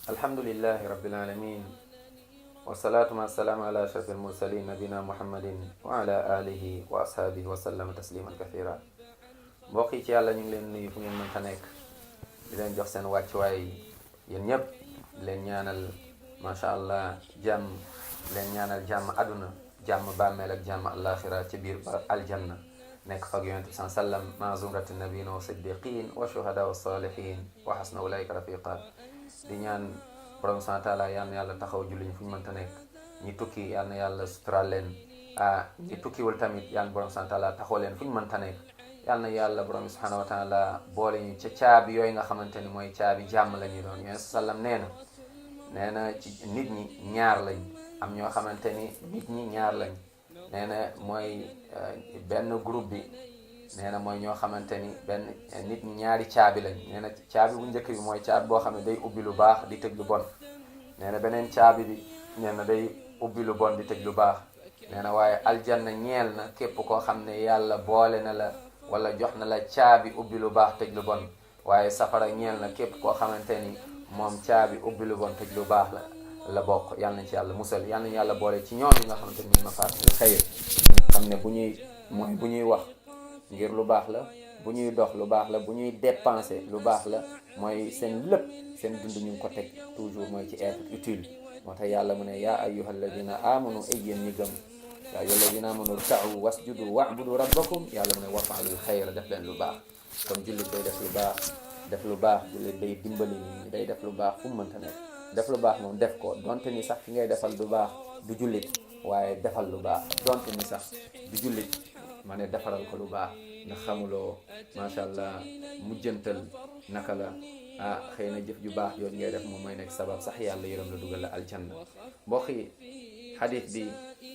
alhamdulillahi rabbil alamin wasalaatu wasalaamu ala ashrafil mursalin nabina muhammadin wa ala alihi wa ashaabihi wa sallama tasliman kathira. mbokk yi ci yàlla ñu ngi leen nuyu fu ngeen mën ta nekk di leen jox seen wàccuwaay yéen ñëpp di leen ñaanal macha allah jàmm di leen ñaanal jàmm aduna jàmm bàmmeel ak jàmm alaxira ci biir ba aljanna nekk fag yonent bi sallam ma zumrati nabiyina wa siddiqin wa shuhada wa salihin wa hasna ulaika rafiqa. di ñaan borom sant taala yal na yàlla taxaw julliñ fu ñu mënta nekk ñi tukki yal na yàlla sutural leen ñi tukkiwul tamit yal na borom sant taala taxaw leen fu ñu mënta nekk yal na yàlla borom subhanahu wa taala boole ñu ca caabi yooyu nga xamante ni mooy caabi jàmm la ñuy doon yonent sallam nee na ci nit ñi ñaar lañ am ñoo xamante ni nit ñi ñaar lañ nee na mooy benn groupe bi nee na mooy ñoo xamante ni benn nit ñi ñaari caabi lañ nee na caabi bu njëkk bi mooy caabi boo xam ne day ubbi lu baax di tëj lu bon nee na beneen caabi bi nee na day ubbi lu bon di tëj lu baax nee na waaye aljanna ñeel na képp koo xam ne yàlla boole na la wala jox na la caabi ubbi lu baax tëj lu bon waaye safara ñeel na képp koo xamante ni moom caabi ubbi lu bon tëj lu baax la bokk. yàlla nañ ci yàlla musal yàlla nañ yàlla boole ci ñoom yi nga xamante ni mafaatihul xayr xam ne bu ñuy wax ngir lu baax la, bu ñuy dox lu baax la, bu ñuy dépenser lu baax la, mooy seen lépp seen dund ñu ngi ko teg toujours mooy ci être utile. moo tax yàlla mu ne yaa ayyuha alladina amanu ay yéen ñi gëm yaa ayyuha alladina amanu rka'u wasjudu wa'budu rabbakum yàlla mu ne waf'alul xayra def leen lu baax. comme jullit day def lu baax jullit day dimbali nit ñi day def lu baax fu mu mënta nekk def lu baax moom def ko donte ni sax fi ngay defal lu baax du jullit waaye defal lu baax donte ni sax du jullit ma ne defaral ko lu baax nga xamuloo macha allah mujjantal naka la xëy na jëf ju baax yooyu ngay def moom mooy nekk sabab sax yàlla yërëm la dugal la aljanna. mbokk yi xadis bi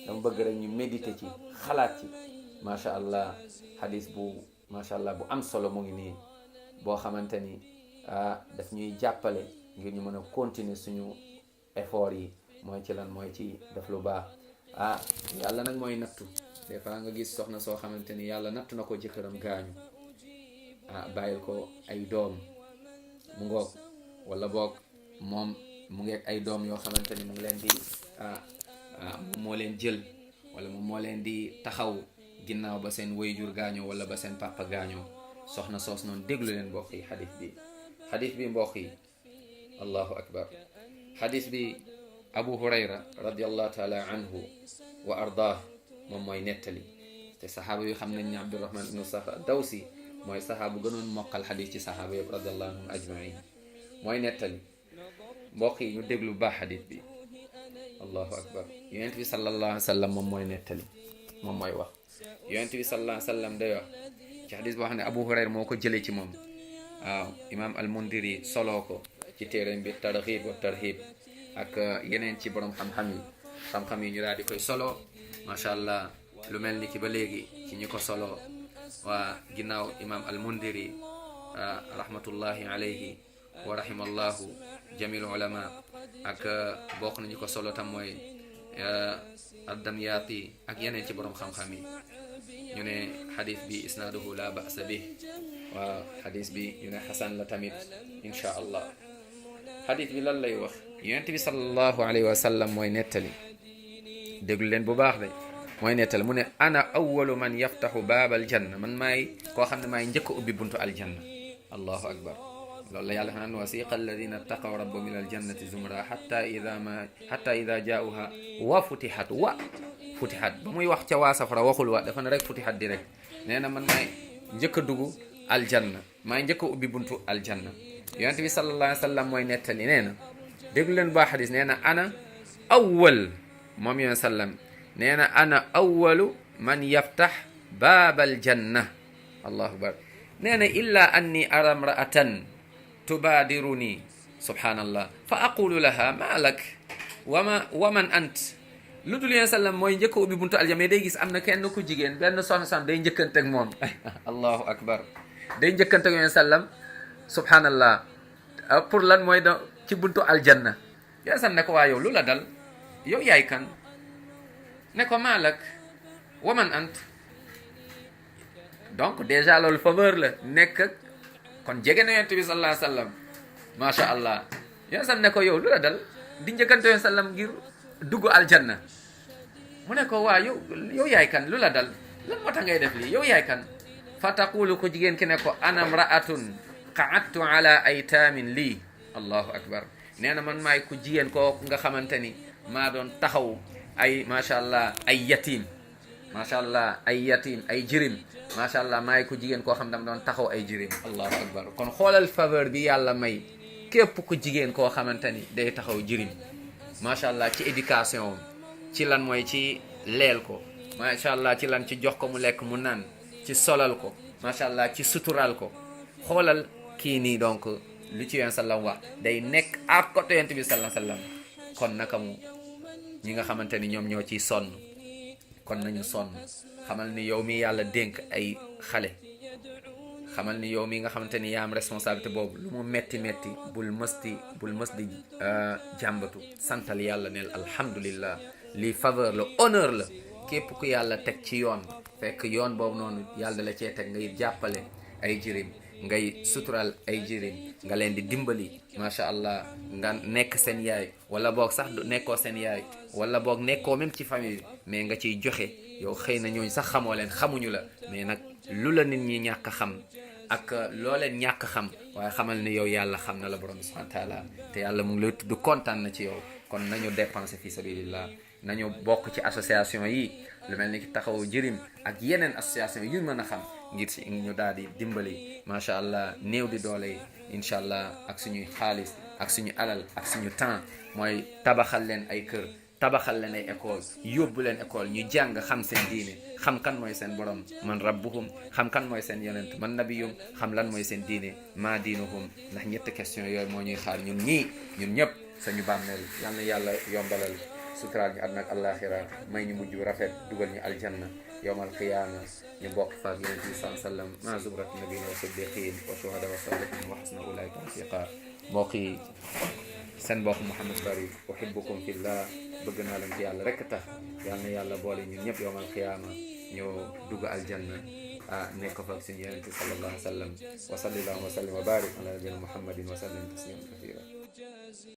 dama bëgg rek ñu méditer ci xalaat ci macha allah xadis bu macha allah bu am solo mu ngi nii boo xamante ni daf ñuy jàppale ngir ñu mën a continuer suñu effort yi mooy ci lan mooy ci def lu baax. yàlla nag mooy nattu des fois nga gis soxna soo xamante ni yàlla nattu na ko jëkkëram gaañu bàyyil ko ay doom mu ngoog wala boog moom mu ngi ak ay doom yoo xamante ni mu ngi leen di moom moo leen jël wala moom moo leen di taxaw ginnaaw ba seen wayjur gaañoo wala ba seen papa gaañoo. soxna soos noonu déglu leen mbokk yi xadis bi mbokk yi allahu akbar. xadis bi abu hurayra radiallahu taala anhu wa ardaah moom mooy nettali te saxaaba yu xam nañ ne abdurahman ibnu saxr dawsi mooy saxaabu gënoon mokkal xadis ci saxaaba yëpp radiallahu anhum ajmain mooy nettali. mbokk yi ñu déglu baax xadis bi allahu akbar. yonent bi sallallahu alayhi wa sallam moom mooy nettali moom mooy wax. yonent bi sallallahu alayhi wa sallam day wax ci xadis boo xam ne abu hurayra moo ko jëlee ci moom. waaw imam al mundiri soloo ko ci téeréem bi targhib wa tarhib ak yeneen ci borom xam-xam yi ñu daal di koy solo macha allah lu mel ni ki ba léegi ci ñi ko solo waa ginnaaw imam al mundiri rahmatullahi alayhi wa rahimallahu jamil ulama ak bokk nañu ko solo tam mooy ad-damyaati ak yeneen ci borom xam-xam yi ñu ne xadis bi isnaaduhu la ba'sa bih waaw xadis bi ñu ne xasan la tamit insha allah. xadis bi lan lay wax yonent bi sallallahu alayhi wa sallam mooy nettali déglu leen bu baax de mooy nettali mu ne ana awwalu man yaftaxu baabal janna man maay koo xam ne maay njëkk a ubbi buntu aljanna. allahu akbar. loolu la yàlla xam naan wasiqa alladina taqaw rabba min aljannati zumra hatta ida jaauha wa futihat ba muy wax ca waa safara waxul wa dafa ne rek futihat di rek nee na man maay njëkk a dugg aljanna maay njëkk a ubbi buntu aljanna. yonent bi sallallahu alayhi wa sallam mooy nettali nee na déglu leen baa xadis nee na ana awwal moom yonent sallam nee na ana awwalu man yaftax baabal janna. allahu akbar. nee na illa anni ara mraatan tubaadiruni subhanallah fa aqulu laha ma lak wa man ant. lu dul yonent sallam mooy njëkk a ubbi buntu aljanna mais day gis am na kenn ku jigéen benn soxna sam day njëkkante ak moom allahu akbar day njëkkante ak yonent sallam subhanallah pour lan mooy da ci buntu aljanna. yaa san ne ko waa yow lu la dal yow yaay kan ne ko maalak waman ant. donc déjà loolu faveur la nekk kon jege na yonent bi sallallahu alayhi wa sallam macha allah yonent sallam ne ko yow lu la dal di njëkkante yonent sallam ngir dugg aljanna. mu ne ko waa yow yaay kan, lu la dal, lan moo tax ngay def lii, yow yaay kan. fa taqulu ko jigéen ki ne ko ana mraatun qaadtu ala aytaamin lii. allahu akbar. nee na man maay ku jigéen koo nga xamante ni maa doon taxaw ay macha allah ay yatim, macha allah ay yatim, ay jirim, macha allah maay ku jigéen koo xam dama doon taxaw ay jirim. allahu akbar. kon xoolal faveur bi yàlla may képp ku jigéen koo xamante ni day taxaw jirim, macha allah ci éducation, ci lan mooy ci leel ko, macha allah ci lan ci jox ko mu lekk mu naan, ci solal ko, macha allah ci sutural ko. xoolal kii nii donc lu ci yonent sallam wax day nekk à côté yonent bi sallam sallam. kon naka mu ñi nga xamante ni ñoom ñoo ciy sonn, kon nañu sonn. xamal ni yow mi yàlla dénk ay xale, xamal ni yow mi nga xamante ni yaa am responsabilité boobu, lu mu metti metti bul mës di jàmbatu. santal yàlla neel alhamdulillah, lii faveur la, honneur la. képp ku yàlla teg ci yoon, fekk yoon boobu noonu yàlla la cee teg ngay jàppale ay jirim, ngay sutural ay jirim, nga leen di dimbali, macha allah, nga nekk seen yaay, wala boog sax nekkoo seen yaay, wala boog nekkoo même ci famille, mais nga ciy joxe. yow xëy na ñooñu sax xamoo leen, xamuñu la, mais nag lu la nit ñi ñàkk xam ak loo leen ñàkk xam, waaye xamal ni yow yàlla xam na la borom subhanahu wa taala, te yàlla mu ngi lay tudd, kontaan na ci yow. kon nañu dépenser fi sabilillah, nañu bokk ci association yi lu mel ni ki taxawu jirim ak yeneen association yu mën a xam, ngir si ñu daal di dimbali macha allah néew di doole yi, incha allah ak suñuy xaalis ak suñu alal ak suñu temps, mooy tabaxal leen ay kër, tabaxal leen ay école, yóbbu leen école ñu jàng, xam seen diine, xam kan mooy seen borom, man rabbuhum, xam kan mooy seen yonent, man nabiyum, xam lan mooy seen diine, maa diinuhum. ndax ñetti question yooyu moo ñuy xaar ñun ñëpp sañu bàmmeel. yal na yàlla yombalal suturaal ñu àdduna ak àllaaxira, may ñu mujj rafet, dugal ñu aljanna yawmal qiyaama, ñu bokk faak yonent bi sallallahu alayhi wa sallam ma zubrat nabiyina wa siddiqin wa shuhada wa salihin wa hasuna ulaika rafiqa. mbokk yi, seen mbokk Mouhamed Bari, uhibbukum fillah, bëgg naa leen ci yàlla rek tax. yal na yàlla boole ñun ñëpp yawmal qiyaama ñoo dugg aljanna nekk fa ak suñu yonent bi sallallahu alayhi wa sallam. wa sallallahu wa sallim wa barik ala nabiyina Muhammadin wa sallam tasliman kathira.